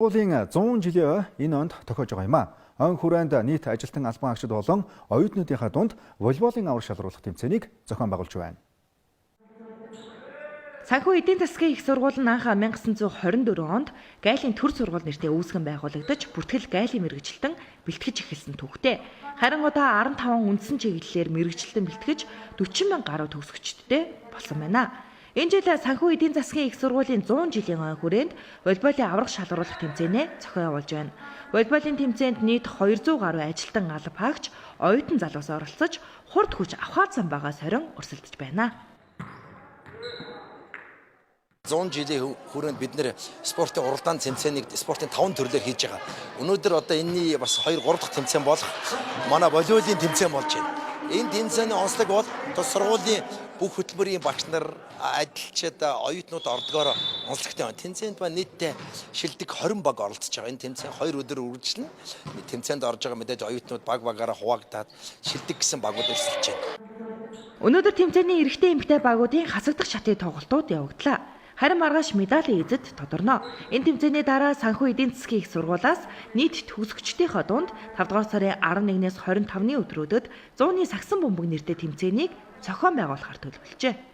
Сургуулийн 100 жилийн ой энэ онд тохиож байгаа юм а. Он хүрээнд нийт ажилтан албан агчид болон оюутнуудынхаа дунд волейболын авар шалруулах тэмцээнийг зохион байгуулж байна. Санхүү эдийн засгийн их сургууль нь анх 1924 онд Гайлийн төр сургууль нэртэй үүсгэн байгуулагдаж, бүртгэл гайлийн мэргэжилтэн бэлтгэж эхэлсэн түүхтэй. Харин одоо 15 үндсэн чиглэлээр мэргэжилтэн бэлтгэж 40 мянга гаруй төгсөгчдтэй болсон байна. Энэ жил Санхүү эдийн засгийн их сургуулийн 100 жилийн ой хүрээнд волейболын аварга шалруулах тэмцээнээ зохион явуулж байна. Волейболын тэмцээнд нийт 200 гаруй ажилтан алба хаагч, оюутан залуус оролцож, хурд хүч авхаа замбаагаа сорин өрсөлдөж байна. 100 жилийн хүрээнд бид нэр спортын уралдаан тэмцээнийг спортын 5 төрлөөр хийж байгаа. Өнөөдөр одоо энэний бас 2 3 дахь тэмцээн болох манай волейболын тэмцээн болж байна. Энэ тэмцээний онцлог бол тус сургуулийн бүх хөтөлбөрийн багш нар, ажилчид, оюутнууд ордгоор онцлогтой байна. Тэмцээнд ба нийтдээ шилдэг 20 баг оролцож байгаа. Энэ тэмцээн 2 өдөр үргэлжлэнэ. Тэмцээнд орж байгаа мэдээж оюутнууд баг багаараа хуваагдаад шилдэг гэсэн багууд өрсөлдөж байна. Өнөөдөр тэмцээний эрэгтэй эмэгтэй багуудын хасагдах шатын тоглолтууд явагдлаа. Харин маргааш медалийн эзэд тодорно. Энэ тэмцээний дараа Санхүү эдийн засгийн их сургуулиас нийт төгсөгчдийнхөө дунд 5 дугаар сарын 11-ээс 25-ны өдрүүдэд зууны сагсан бөмбөг нэртэй тэмцээнийг зохион байгуулахар төлөвлөжээ.